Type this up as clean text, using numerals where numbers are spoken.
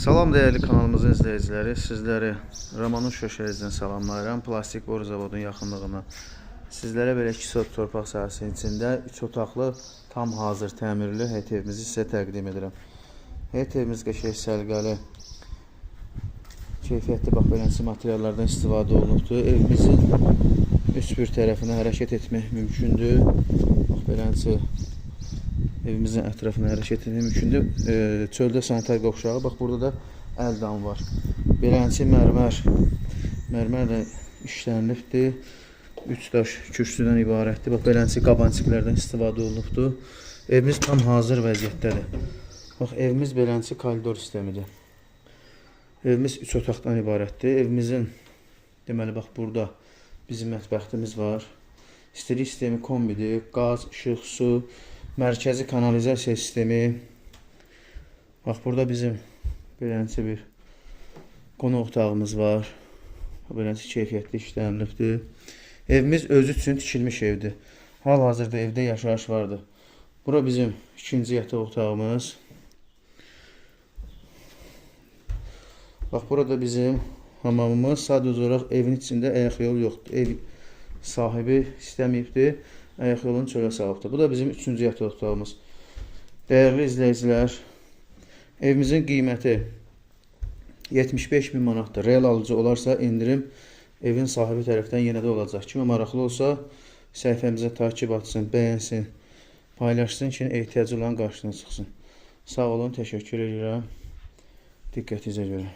Salam dəyərli kanalımızın izləyiciləri, sizləri Romanuşka şəhərindən salamlayıram. Plastik boru zavodunun yaxınlığına. Sizlərə belə 2 sot torpaq sahəsinin içində 3 otaqlı, tam hazır təmirli həyət evimizi sizə təqdim edirəm. Həyət evimiz qəşəng, səliqəli, keyfiyyətli, bax beləncə materiallardan istifadə olunubdur. Evimizin üç bir tərəfinə hərəkət etmək mümkündür. Bax beləncə evimizin ətrafına hərəkət etmək mümkündür. Çöldə sanitar qovşağı, bax burada da əl damı var. Beləncə mərmərlə işlənilibdir. 3 daş kürsüdən ibarətdir. Bax beləncə qabançiklərdən istifadə olunubdur. Evimiz tam hazır vəziyyətdədir. Bax evimiz beləncə koridor sistemidir. Evimiz 3 otaqdan ibarətdir. Evimizin deməli bax burada bizim mətbəximiz var. İstilik sistemi kombidir. Qaz, işıq, su, mərkəzi kanalizasiya sistemi. Bax burada bizim beləncə bir qonaq otağımız var. Beləncə keyfiyyətli işlənilibdir. Evimiz özü üçün tikilmiş evdir. Hal-hazırda evdə yaşayış vardır. Bura bizim ikinci yataq otağımız. Bax burada bizim hamamımız. Sadəcə olaraq evin içində ayaq yolu yoxdur. Ev sahibi istəməyibdir. Ayaq yolunu çölə salıbdır. Bu da bizim üçüncü yataq otağımız. Dəyərli izləyicilər, evimizin qiyməti 75 min manatdır. Real alıcı olarsa endirim evin sahibi tərəfdən yenə də olacaq. Kimə maraqlı olsa səhifəmizə takip atsın, bəyənsin, paylaşsın ki, ehtiyacı olan qarşısına çıxsın. Sağ olun, təşəkkür edirəm. Diqqətinizə görə.